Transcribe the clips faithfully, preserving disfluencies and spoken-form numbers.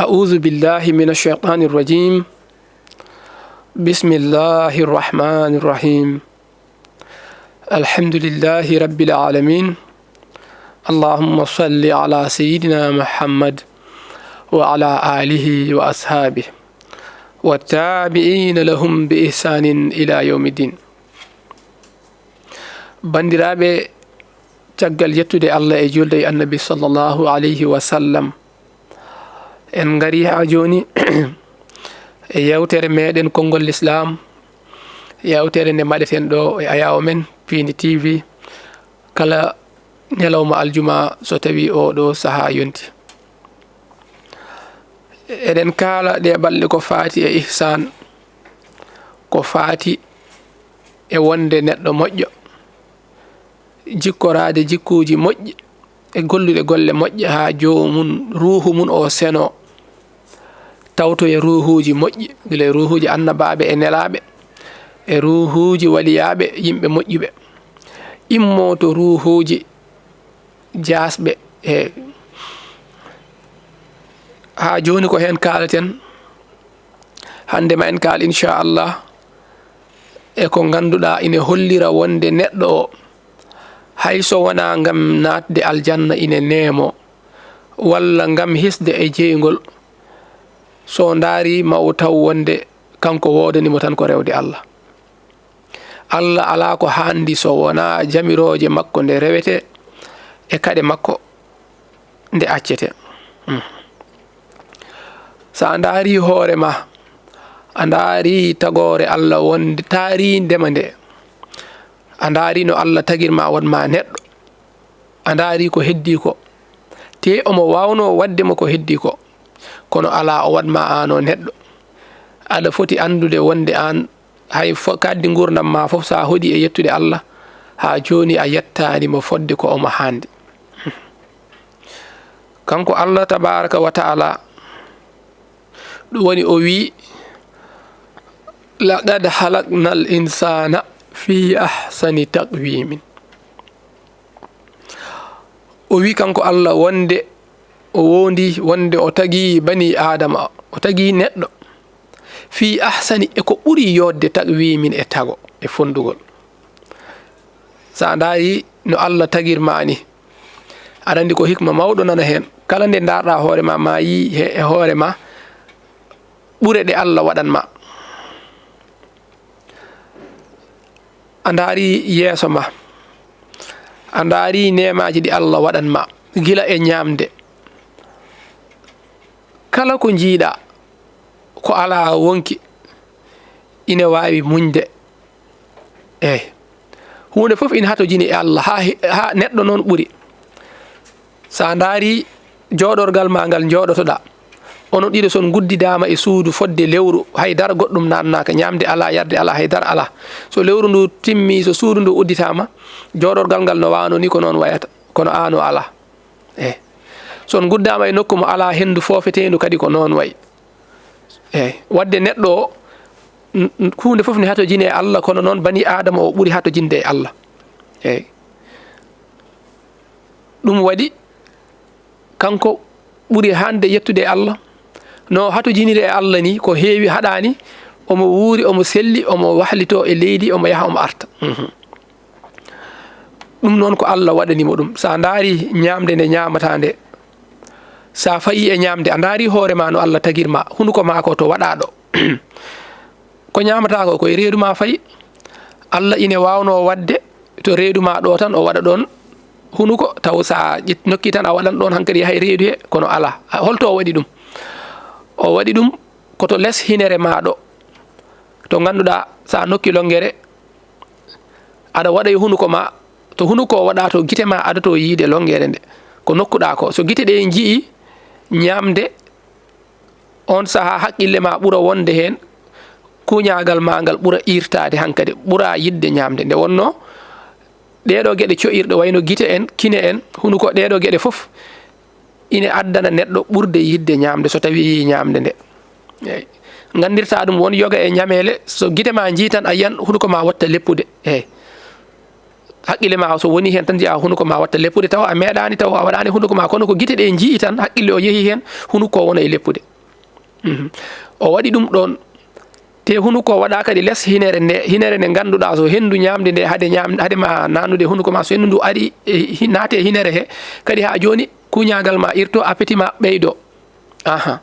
أعوذ بالله من الشيطان الرجيم. بسم الله الرحمن الرحيم. الحمد لله رب العالمين. اللهم صل على سيدنا محمد وعلى آله وأصحابه والتابعين لهم بإحسان إلى يوم الدين. Banndiraaɓe, caggal yettude Allah e julde e Annabi sallallahu alayhi wa sallam, en ngari haa jooni e yewtere meɗen Konngol Lislaam, yewtere nde mbaɗeten ɗo e ayaawo men Piindi T V, kala ñalawma aljuma so tawi oo ɗo sahaa yonti. Eɗen kaala ɗe balɗe ko faati e ihsaan, ko faati e wonde neɗɗo moƴƴo, jikkoraade jikkuuji moƴƴi, e gollude golle moƴƴe haa joomum ruuhu mum o seno, tawtoya ruuhuuji moƴƴi, gila e ruuhuuji annabaaɓe e nelaaɓe, e ruuhuuji waliyaaɓe, yimɓe moƴƴuɓe, immo to ruuhuuji jaasɓe. E haa jooni ko heen kaalaten. Hannde ma en kaal, inchallah, e ko ngannduɗaa ine hollira wonde neɗɗo o, hay so wonaa ngam naatde aljanna ine neemo, walla ngam hisde e jeyngol, so ndaari ma o taw wonde kanko woodani mo tan ko rewde Allah. Allah alaa ko haandi so wonaa jamirooje makko nde rewetee e kaɗe makko nde accetee. Hmm. So a ndaari hoore ma, a ndaari tagoore Allah wonde taariinde ma nde, a ndaari no Allah tagir ma waɗ ma neɗɗo, a ndaari ko heddii ko, te omo waawnoo waɗde ma ko heddii ko, kono alaa o waɗ ma aan o neɗɗo. Aɗa foti anndude wonde aan hay fo-, kadi nguurndam ma fof, so a hoɗi e yettude Allah, haa jooni a yettaani mo fodde ko omo haandi. Kanko Allah tabaaraka wa taala, ɗum woni o wii, "Laqad halaqnal insaana fii ahsani taqwiimin." O wii kanko Allah wonde o wondi, wonde o tagi bani Aadama, o tagi neɗɗo. Fii ahsani, e ko ɓuri yooɗde, taqwiimin, e tago, e fonndugol. So a ndaari no Allah tagir ma ni, aɗa anndi ko hikma mawɗo nana heen. Kala nde ndaarɗaa hoore ma, ma yii he, e hoore ma ɓure ɗe Allah waɗan ma. A ndaari yeeso ma, a ndaari neemaaji ɗi Allah waɗan ma, gila e ñaamde. Kala ko njiiɗaa, ko alaa wonki, ine waawi muñde. Eey. Huunde fof ine hatojini e Allah, haa he-, haa neɗɗo noon ɓuri. So a ndaari jooɗorgal ma ngal njooɗotoɗaa, onon ɗiɗo so on nguddidaama e suudu fodde lewru, hay dara goɗɗum naatnaaka, ñaamde alaa, yarde alaa, hay dara alaa. So lewru ndu timmii, so suudu ndu udditaama, jooɗorgal ngal no waano ni ko noon wayata, kono aan o alaa. Eey. So on nguddaama e nokku mo alaa henndu foofeteendu kadi ko noon wayi. Eey. Waɗde neɗɗo o, n-, n-, huunde fof ne hatojini e Allah, kono noon bani Aadama o ɓuri hatojinde e Allah. Eey. Ɗum waɗi kanko ɓuri hande yettude e Allah. No hatojiniri e Allah ni, ko heewi haɗaani, omo wuuri, omo selli, omo wahlito e leydi, omo yaha, omo arta. Mhm. Ɗum noon ko Allah waɗani mo ɗum. So a ndaari ñaamde nde ñaamataa nde, so a fayii e ñaamde, a ndaari hoore ma no Allah tagir ma, hunuko ma ko to waɗaa ɗo. Ko ñaamataa ko, ko e reedu ma fayi. Allah ine waawnoo waɗde to reedu ma ɗo tan, o waɗa ɗoon hunuko, taw so a ƴet-, nokki tan, a waɗan ɗoon hankadi yaha e reedu he, kono alaa. A, holto o waɗi ɗum? O waɗi ɗum ko to les hinere ma ɗo, to ngannduɗaa, so a nokki longere, aɗa waɗa e hunuko ma, to hunuko o waɗa, to gite ma adoto yiide longere nde, ko nokkuɗaa ko. So gite ɗe nji'i ñaamde, on sahaa haqqille ma ɓura wonde heen, kuñaagal ma ngal ɓura iirtaade hankadi, ɓura yiɗde ñaamde. Nde wonnoo, ɗeeɗoo geɗe co'irɗe wayno gite en, kine en, hunuko, ɗeeɗoo geɗe fof ine addana neɗɗo ɓurde yiɗde ñaamde so tawii yii ñaamde nde. Eey. Nganndirtaa ɗum won yoga e ñameele, so gite ma njii tan a yiyan hunuko ma watta leppude. Eey. Haqqille ma so woni heen tan njiya hunuko ma watta leppude, tawa a meeɗaani, tawa a waɗaani hunuko ma, kono ko gite ɗe njii tan haqqille o yehi heen, hunuko o wona e leppude. Mhm. O waɗi ɗum ɗoon. Te hunuko waɗa kadi les hinere nde, hinere nde ngannduɗaa so henndu ñaamde nde hade ñaam-, hade ma nanude hunuko ma, so henndu ndu ari e hi-, naate e hinere he, kadi haa jooni kuñaagal ma irto, appétit ma ɓeydo. Aha.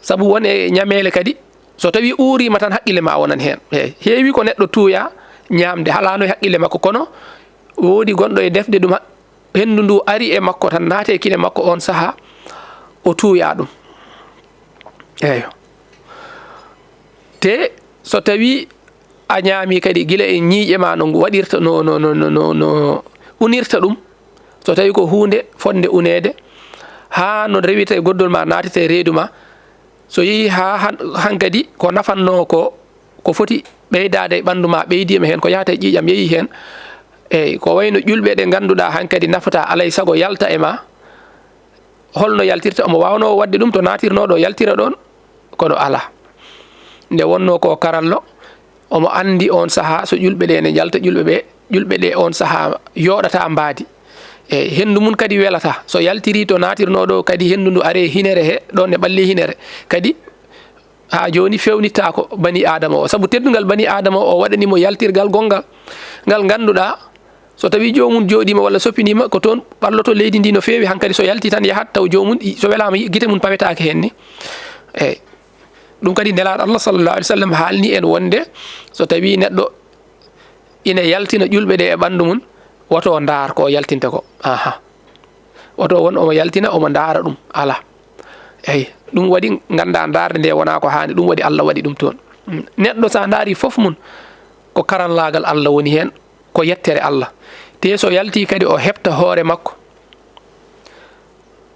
Sabu won e ñameele kadi, so tawi uuriima tan haqqille ma wonan heen. Eey, heewi ko neɗɗo tuuya ñaamde, halaano e haqqille makko, kono woodi gonɗo e defde ɗum ha-, henndu ndu ari e makko tan, naati e kine makko, oon sahaa o tuuya ɗum. Eeyo. Te so tawi a ñaami kadi gila e ñiiƴe ma no ngu waɗirta, no, no, no unirta ɗum, so tawi ko huunde fotnde uneede, haa no rewita e goddol ma, naatita e reedu ma, so yehi haa han-, hankadi ko nafannoo ko, ko foti ɓeydaade e ɓanndu ma, ɓeydiima heen, ko yahata e ƴiiƴam yehi heen. Eey, ko wayno ƴulɓe ɗe ngannduɗaa hankadi nafata, alay sago yalta e ma. Holno yaltirta? Omo waawnoo waɗde ɗum to naatirnoo ɗo, yaltira ɗoon, kono alaa. Nde wonnoo ko karallo, omo anndi oon sahaa so ƴulɓe ɗe ne njalta, ƴulɓe ɓe, ƴulɓe ɗe oon sahaa yooɗata mbaadi. E henndu mum kadi welata. So yaltirii to naatirnoo ɗo, kadi henndu ndu aree hinere he, ɗoon ne ɓalli hinere. Kadi haa jooni feewnittaako bani Aadama o. Sabu teddungal bani Aadama o, o waɗani mo yaltirgal gonngal, ngal ngannduɗaa, so tawii joomum jooɗiima walla soppiniima, ko toon ɓalloto leydi ndi no feewi. Hankadi so yaltii tan yahat, taw joomum, i-, so welaama, i-, gite mum pawetaake heen ni. Eey. Ɗum kadi Nelaaɗo Allah sallallahu alaihi wasallam haalni en wonde so tawii neɗɗo ina yaltina ƴulɓe ɗe e ɓanndu mum, woto ndaar ko o yaltinta ko. Aha. Woto won omo yaltina, omo ndaara ɗum. Alaa. Eey, ɗum waɗi nganndaa ndaarde nde wonaa ko haani, ɗum waɗi Allah waɗi ɗum toon. Mm. Neɗɗo so a ndaari fof mum, ko karallaagal Allah woni heen, ko yettere Allah. Te so yaltii kadi o heɓta hoore makko,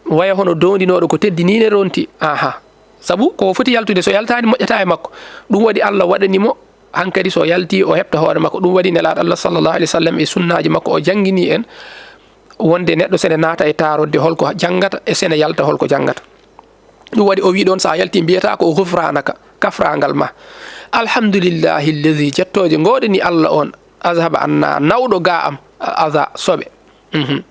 waya hono doondinooɗo ko teddi nii ne ronti. Aha. Sabu ko foti yaltude, so yaltaani moƴƴataa e makko. Ɗum waɗi Allah waɗani mo hankadi so yaltii o heɓta hoore makko. Ɗum waɗi Nelaaɗo Allah sallallahu alaihi wasallam e sunnaaji makko o janngini en wonde neɗɗo sene naata e taarodde holko janngata e sene yalta holko janngata. Ɗum waɗi o wii ɗoon so a yaltii mbiyataa ko ghufranaka, kafraangal ma. Alhamdulillahi allazi, jettooje ngooɗe ni Allah on, azhaba anna, nawɗo ga am, al aza, soɓe. Mhm.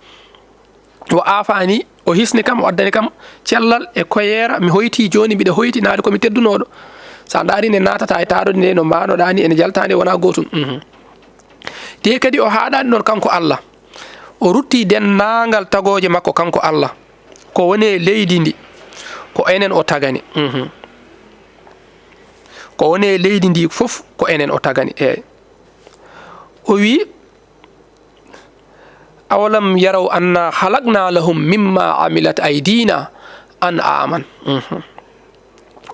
Wa afani, o hisni kam, o addani kam cellal e koyeera, mi hoyti jooni, mbiɗa hoyti naade ko mi teddunooɗo. So a ndaari nde naatata e taarode nde no mbaanoɗaa ni, ene jaltaande wonaa gootum. Mhm. Te kadi o haaɗaani noon kanko Allah. O rutti denndaangal tagooje makko kanko Allah. Ko woni e leydi ndi, ko enen o tagani. Mhm. Ko woni e leydi ndi fof, ko enen o tagani. Eey. O wii, "Awalam yaraw anna khalaqna lahum mimma amilat aydina an'aman." Mhm.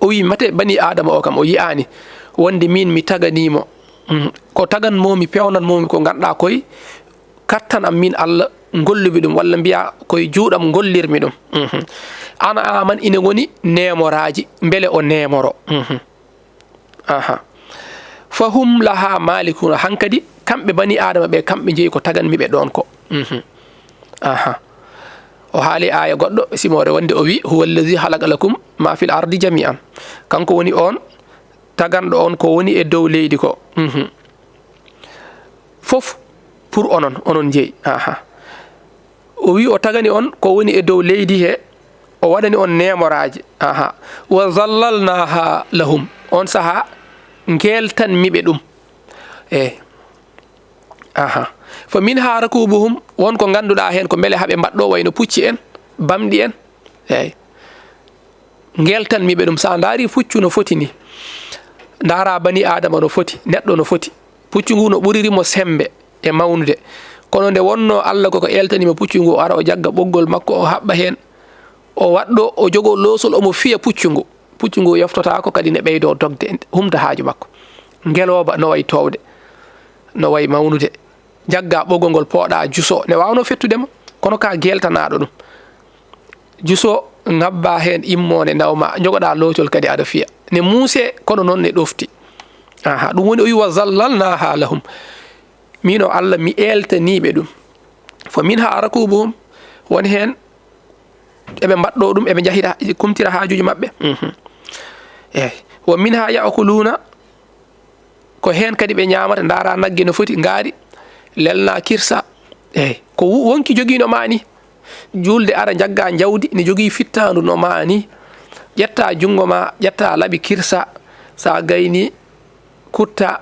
O wii, "Mate bani Aadama o kam, o yi'aani wonde miin mi taganiimo? Mhm. Ko taganmoomi, peewnanmoomi ko ngannduɗaa koye kattan am miin Allah, ngollumi ɗum, walla mbiyaa koye juuɗam ngollirmi ɗum." Mhm. An'aman ina ngoni neemoraaji, mbele o neemoro. Mhm. Aha. Fahum laha malikuna. Hankadi, kamɓe bani Aadama ɓe, kamɓe njeyi ko taganmi ɓe ɗoon ko. Mhm. Aha. O haali aaya goɗɗo, simoore wonde o wi, "Huwa allazi khalaqa lakum ma fil ardi jami'an." Kanko woni on taganɗo on ko woni e dow leydi ko. Mhm. Fof pour onon, onon njeyi. Aha. O wi o tagani on ko woni e dow leydi he, o waɗani on neemoraaji. Aha. "Wa zallalnaha lahum." On saha ngeltanmi ɓe ɗum. Eey. Aha. "Fa minha rakubuhum." Won ko ngannduɗaa heen ko mbele haɓe mbaɗɗo wayno pucci en, bamɗi en. Eey. Ngeltanmi ɓe ɗum. So a ndaari puccu no foti ni, ndaara bani Aadama no foti, neɗɗo no foti. Puccu ngu no ɓuriri mo semmbe e mawnude. Kono nde wonnoo Allah koko eltani mo puccu ngu, o ara o jagga ɓoggol makko, o haɓɓa heen. O waɗɗo, o jogoo loosol, omo fiya puccu ngu. Puccu ngu yoftotaako kadi ne ɓeydoo dogde, humta haaju makko. Ngelooba no wayi toowde, no wayi mawnude. Jagga ɓoggol ngol, pooɗa, jusoo. Ne waawnoo fettude mo, kono ka geltanaaɗo ɗum. Jusoo, ŋabba heen immoone, nawma, jogoɗa loocol kadi aɗa fiya. Ne muusee, kono noon ne ɗofti. Aha, ɗum woni o wi, "Wa zallalnaha lahum." Miin o Allah, mi eltanii ɓe ɗum. "Fa minha rakubuhum." Won heen eɓe mbaɗɗoo ɗum, eɓe njahira, kumtira haajuuji maɓɓe. Mhm. Eey. "Wa minha ya'kuluna." Ko heen kadi ɓe ñaamata, ndaara nagge no foti, ngaari, lelna, kirsa. Eey, ko wo-, wonki jogii no maani. Juulde ara, njagga njawdi, ne jogii fittaandu no maani. Ƴetta junngo ma, ƴetta laɓi kirsa, sa gayni kutta,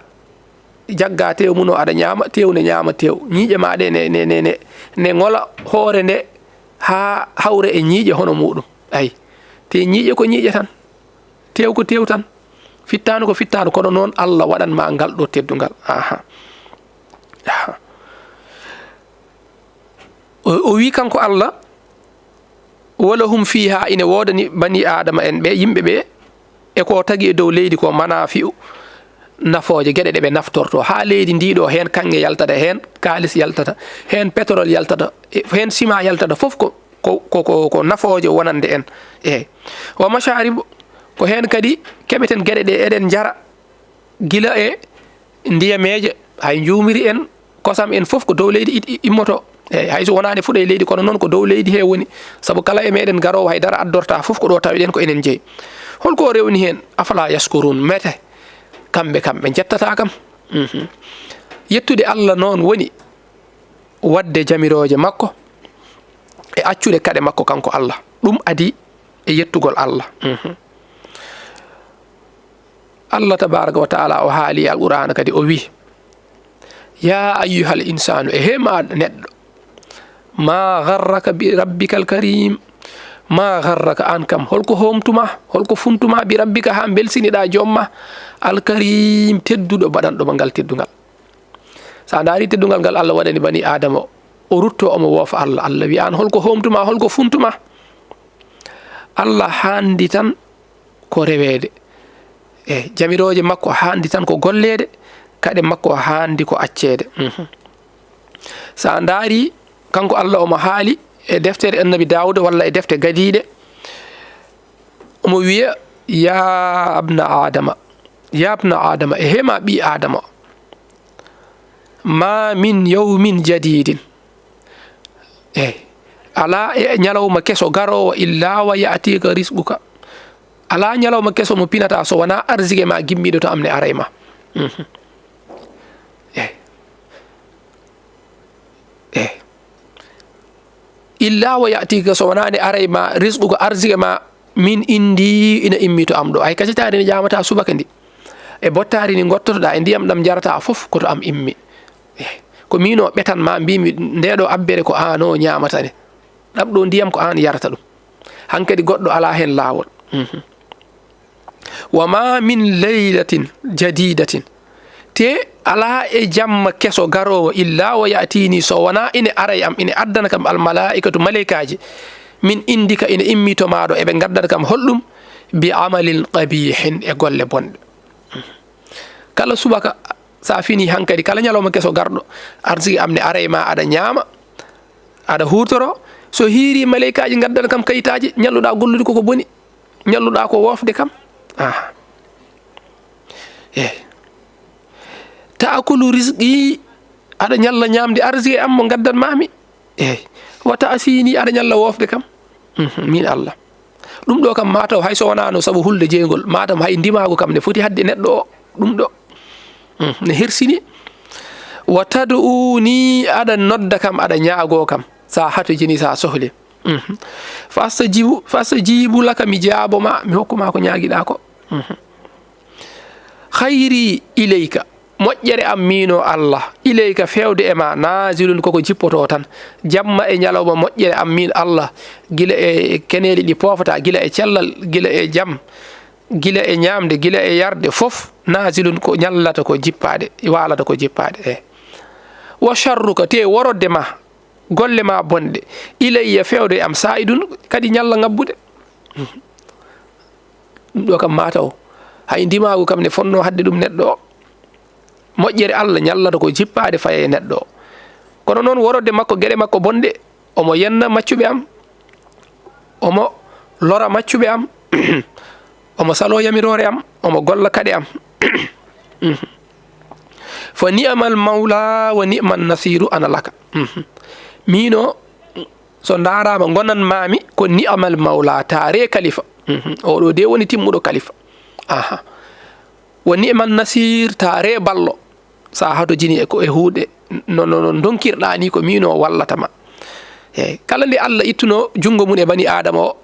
jagga tew mum o aɗa ñaama, tew ne ñaama tew. Ñiiƴe ma ɗe ne, ne, ne, ne, ne ngola hoore nde haa hawre e ñiiƴe hono muɗum. Ay, te ñiiƴe ko ñiiƴe tan, tew ko tew tan, fittaandu ko fittaandu, kono noon Allah waɗan ma ngal ɗo teddungal. Aha. Aha. O, o wi kanko Allah, "Wala hum fiha", ine woodani bani Aadama en ɓe, yimɓe ɓe, e ko tagi e dow leydi ko manafi'u, nafooje, geɗe ɗe ɓe naftorto. Haa leydi ndi ɗo, heen kaŋŋe yaltata, heen kaalis yaltata, heen pétrole yaltata, e heen ciment yaltata, fof ko, ko, ko, ko, ko nafooje wonande en. Eey. Wa masharib, ko heen kadi keɓeten geɗe ɗe eɗen njara, gila e ndiyameeje, hay njuumiri en, kosam en, fof ko dow leydi it-, i-, immoto. Eey, hay so wonaani fuɗa e leydi, kono noon ko dow leydi he woni. Sabu kala e meɗen garoowo hay dara addorta, fof ko ɗo tawiɗen ko enen jeyi. Holko o rewni heen? Afala yashkurun, mete kamɓe kam ɓe njettata kam? Mhm. Yettude Allah noon woni waɗde jamirooje makko e accude kaɗe makko kanko Allah. Ɗum adii e yettugol Allah. Mhm. Allah tabaraka wa taala o haali e Alqur'aana kadi, o wi, "Ya ayyuhal insaanu, e he ma neɗɗo, ma gharraka bi rabbikal karim, ma gharraka, aan kam, holko homtuma, holko funtuma, bi rabbika, haa mbelsiniɗa joom ma, al karim, tedduɗo, baɗanɗo ma ngal teddungal." Sa ndaari teddungal ngal Allah waɗani bani Aadama, o rutto omo woofa Allah. Allah wi, "Aan holko homtuma, holko funtuma?" Allah haandi tan ko reweede. E jamirooje makko haandi tan ko golleede, kaɗe makko haandi ko acceede. Mhm. Sa ndaari, kanko Allah omo haali e deftere Annabi Daawuda walla e defte gadiiɗe, omo wiya, "Ya abna Aadama, ya abna Aadama, e he ma ɓii Aadama, ma min yawmin jadidin." Eey. Alaa e ñalawma keso garoowo, illa wa ya'tika rizquka. Alaa ñalawma keso mo pinata so wonaa arsike ma gimmiiɗo to am ne aray ma. Mhm. Eey. Eey. Illa wa ya'tika, so wonaa ne aray ma rizquka, arsike ma, min indi, ina immi to am ɗo. Hay kacitaari ne ƴaamata subaka ndi. E bottaari ndi ngottotoɗaa, e ndiyam ɗam njarata fof ko to am immi. Eh, ko miin o ɓetan ma, mbimi, "Nde ɗo abbere ko aan o ñaamata nde. Ɗam ɗo ndiyam ko aan yarata ɗum. Hankadi goɗɗo alaa heen laawol." Mhm. "Wa ma min laylatin jadidatin." Te alaa e jamma keso garoowo, "illa wa ya'tini", so wonaa ine aray am, ine addana kam al malaa'ikatu, maleykaaji, "min indika", ine immi to maaɗo, eɓe ngaddana kam holɗum? "Bi amalin qabihin", e golle bonɗe. Kala subaka, sa fini hankadi, kala ñalawma keso garɗo, arsike am ne aray ma, aɗa ñaama, aɗa huutoro. So hiiri, maleykaaji ngaddana kam kayitaaji, ñalluɗa gollude koko boni, ñalluɗa ko woofde kam. Aha. Eh. Ta'kulu rizqi, aɗa ñalla ñaamde arsike am mo ngaddan mami. Eey. Wa ta'sini, aɗa ñalla woofde kam. Mhm, min Allah. Ɗum ɗo kam mataw hay so wonano sabu hulde jeygol, mataw hay ndimaagu kam ne foti hadde neɗɗo o. Ɗum ɗo. Mhm, ne hersini. Wa tad'uni, aɗa nodda kam, aɗa ñaago kam. Sa hatojini, sa sohli. Mhm. Fastajibu, fastajibu laka, mi jaabo ma, mi hokku ma ko ñaagiɗa ko. Mhm. Khayri ilayka, moƴƴere am miino Allah, ilayka, fewde e ma, nazilun, koko jippoto tan. Jamma e ñalawma moƴƴere am min Allah, gila e keneeli ɗi poofata, gila e cellal, gila e jam, gila e ñaamde, gila e yarde, fof, nazilun, ko ñallata ko jippaade, waalata ko jippaade. E. Wa sharruka, te worodde ma, golle ma bonɗe, ilayya, fewde e am, sa'idun, kadi ñalla ngabbude. Ɗum ɗo kam mataw hay ndimaagu kam ne fonno hadde ɗum neɗɗo o. Moƴƴere Allah ñallata ko jippaade faye e neɗɗo o. Kono noon worodde makko geɗe makko bonɗe, omo yenna maccuɓe am, omo lora maccuɓe am, omo salo yamiroore am, omo golla kaɗe am. Fa ni'mal mawla wa ni'man nasiru ana laka. Miino, so ndaaraama, ngonanmaami ko ni'mal mawla, taare kalifa. Mhm. Oɗo de woni timmuɗo kalifa. Aha. Wa ni'man nasir, taare ballo. Sa hatojini e ko e huuɗe, no, no, no donkirɗa ni, ko miino wallata ma. Eey, kala nde Allah ittuno junngo mum e bani Aadama o,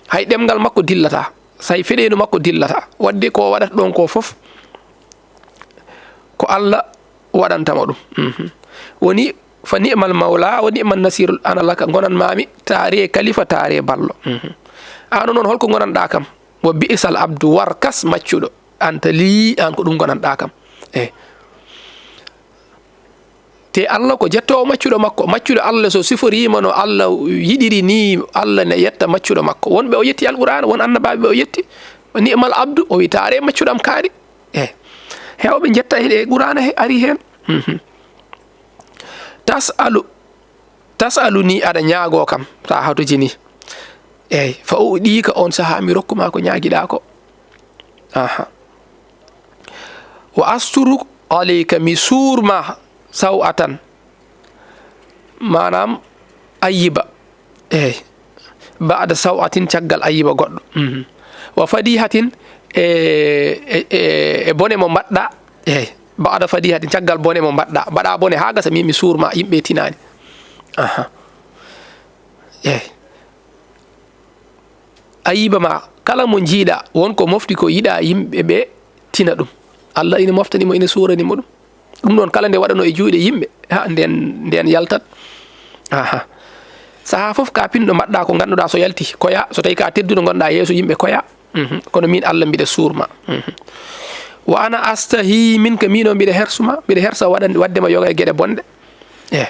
hay ɗemngal makko dillata. Say feɗeenu makko dillata. Waɗde ko waɗata ɗon ko fof, ko Allah waɗantama ɗum. Mhm. Woni, "Fa ni'mal mawla, wa ni'man nasir, ana laka, ngonanmaami, taare kalifa, taare ballo." Mhm. Ano noon, holko ngonanɗaa kam? "Wa bi'sal abdu, warkas maccuɗo. Anta lii, an ko ɗum ngonanɗaa kam." Eh. Te Allah ko jettoowo maccuɗo makko. Maccuɗo Allah so siforiima no Allah yiɗiri ni, Allah ne yetta maccuɗo makko. Won ɓe o yetti Alqur'aana, won annabaaɓe ɓe o yetti. "Ni'mal abdu", o wi, "Taare maccuɗo am kaari." Eh. Heewɓe njetta e Qur'aana he, ari heen. Mhm. "Tas'alu, tas'alu ni", aɗa ñaagoo kam, ta hawtoji ni. Eey, "fa u'ɗiika", on sahaa mi rokku ma ko ñaagiɗaa ko. Aha. "Wa asturu alayka", mi suur ma, "saw'atan", maanaam ayiba. Eey. "Ba'da saw'atin", caggal ayiba goɗɗo. Mhm. "Wa fadihatin", e, e, e, e bone mo mbaɗɗa. Eey. "Ba'da fadihatin", caggal bone mo mbaɗɗa. Mbaɗa bone haa gasa, min mi suur ma, yimɓe tinaani. Aha. Eey. Ayiba ma, kala mo njiiɗa, won ko mofti ko yiɗa yimɓe ɓe tina ɗum. Allah ina moftani mo, ina suurani mo ɗum. Ɗum noon, kala nde waɗano e juuɗe yimɓe, ha, nden, nden yaltat. Aha. Sahaa fof ka pinɗo mbaɗɗa ko ngannduɗaa so yalti, koya, so tawi ka tedduɗo ngonɗa yeeso yimɓe, koya. Mhm. Kono min Allah mbiɗa suur ma. Mhm. "Wa ana astahi minka", min o mbiɗa hersu ma, mbiɗa hersa waɗan-, waɗde ma yoga e geɗe bonɗe. Eh.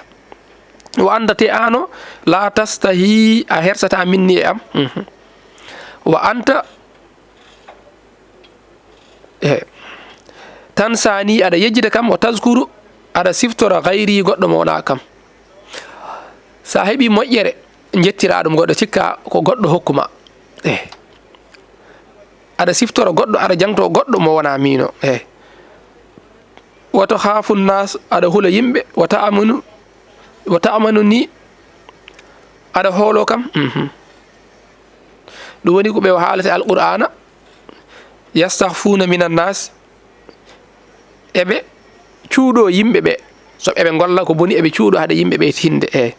"Wa anta", te ano, "la tastahi", a hersata minni e am. Mhm. "Wa anta", e, "tansani", aɗa yejjita kam, "wa tazkuru", aɗa siftora, "gayri", goɗɗo mo wona kam. Sa heɓi moƴƴere, njettira ɗum goɗɗo, cikka ko goɗɗo hokku ma. E. Aɗa siftora goɗɗo, aɗa jangto goɗɗo mo wona miino. E. "Wa takhafu nnas", aɗa hula yimɓe, "wa ta'amanu, wa ta'amanu ni", aɗa hoolo kam. Mhm. Ɗum woni ko ɓe haalata Alqur'aana, "yastakhfuna minan nas", eɓe cuuɗo yimɓe ɓe. So eɓe ngolla ko boni, eɓe cuuɗo haɗa yimɓe ɓe tinde. E.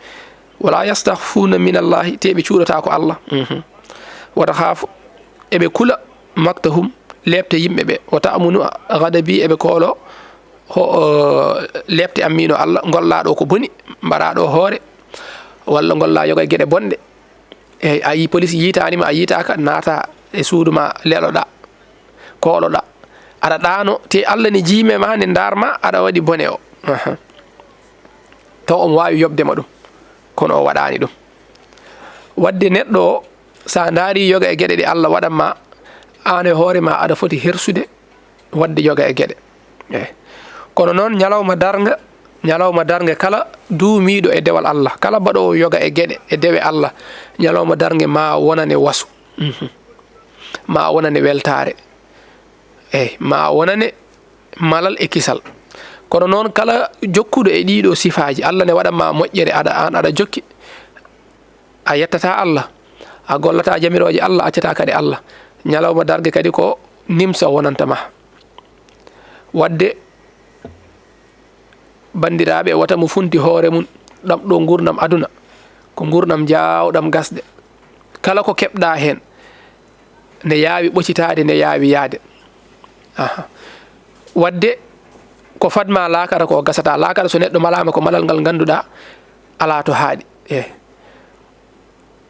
"Wala yastakhfuna minallahi", te ɓe cuuɗata ko Allah. Mhm. "Wa takhafu", eɓe kula, "maktahum", leepte yimɓe ɓe. "Wa ta'amunu ghadabi", eɓe koolo ho-, o, leepte am miino Allah, ngollaɗo ko boni, mbaɗaɗo hoore, walla ngolla yoga e geɗe bonɗe. Eyi, a yii police yiitaani ma, a yiitaaka, naata e suudu ma, leloɗa, kooloɗa. Aɗa ɗaano, te Allah ne jiime ma, ne ndaar ma, aɗa waɗi bone o. Aha. Taw omo waawi yoɓde ma ɗum, kono o waɗaani ɗum. Waɗde neɗɗo o, sa ndaari yoga e geɗe ɗe Allah waɗan ma, aan e hoore ma, aɗa foti hersude, waɗde yoga e geɗe. Eyi. Kono noon, ñalawma darnga, ñalawma darnga kala duumiiɗo e dewal Allah, kala baɗoowo yoga e geɗe, e dewe Allah, ñalawma darnga ma wonane wasu. Mhm. Ma wonane weltaare. Eyi, ma wonane malal e kisal. Kono noon, kala jokkuɗo e ɗiɗo sifaaji, Allah ne waɗan ma moƴƴere, aɗa, aan aɗa jokki, a yettata Allah, a gollata jamirooje Allah, a accata kadi Allah. Ñalawma darnga kadi ko nimsa wonanta ma. Waɗde, banndiraaɓe, wata mo funti hoore mum, ɗamɗo nguurndam aduna, ko nguurndam jaawɗam gasde. Kala ko keɓɗa heen, ne yaawi ɓocitaade, ne yaawi yahde. Aha. Waɗde, ko fadma laakara ko gasata. Laakara, so neɗɗo malaama, ko malal ngal ngannduɗa alaa to haaɗi. E.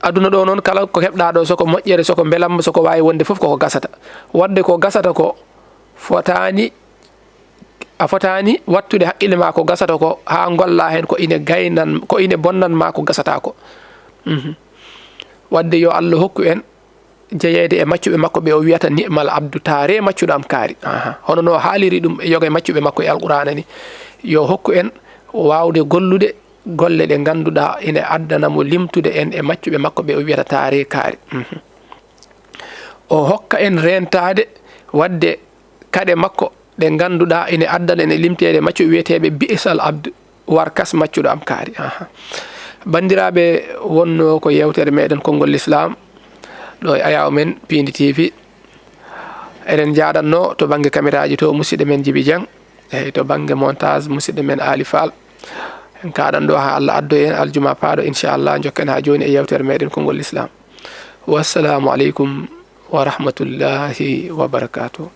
Aduna ɗo noon, kala ko keɓɗa ɗo, soko moƴƴere, soko mbelamma, soko waawi wonde fof, koko gasata. Waɗde ko gasata ko, fotaani, a fotaani wattude haqqille ma ko gasata ko, haa ngolla heen ko ine gaynan, ko ine bonnan ma ko gasata ko. Mhm. Waɗde yo Allah hokku en jeyeede e maccuɓe makko ɓe o wiyata, "Ni'mal abdu, taare maccuɗo am kaari." Aha. Hono no haaliri ɗum e yoga e maccuɓe makko e Alqur'aana ni. Yo hokku en waawde gollude golle ɗe ngannduɗaa ine addana mo limtude en e maccuɓe makko ɓe o wiyata, "Taare kaari." Mhm. O hokka en reentaade waɗde kaɗe makko ɗe ngannduɗaa ine addana en e limteede maccuɓe wiyeteeɓe, "Bi'sal abdu, warkas maccuɗo am kaari." Aha. Banndiraaɓe, wonno ko yeewtere meɗen Konngol Lislaam, ɗo e ayaawo men Piindi T V. Eɗen njaadanno to bannge kameraaji to musidɗo men Jibi Jeng, eyi, to bannge montage musidɗo men Ali Fall. En kaaɗan ɗo haa Allah addo en aljuma paaɗo, inchallah, njokken haa jooni e yeewtere meɗen Konngol Lislaam. Wassalamu aleykum wa rahmatullahi wa barakatuh.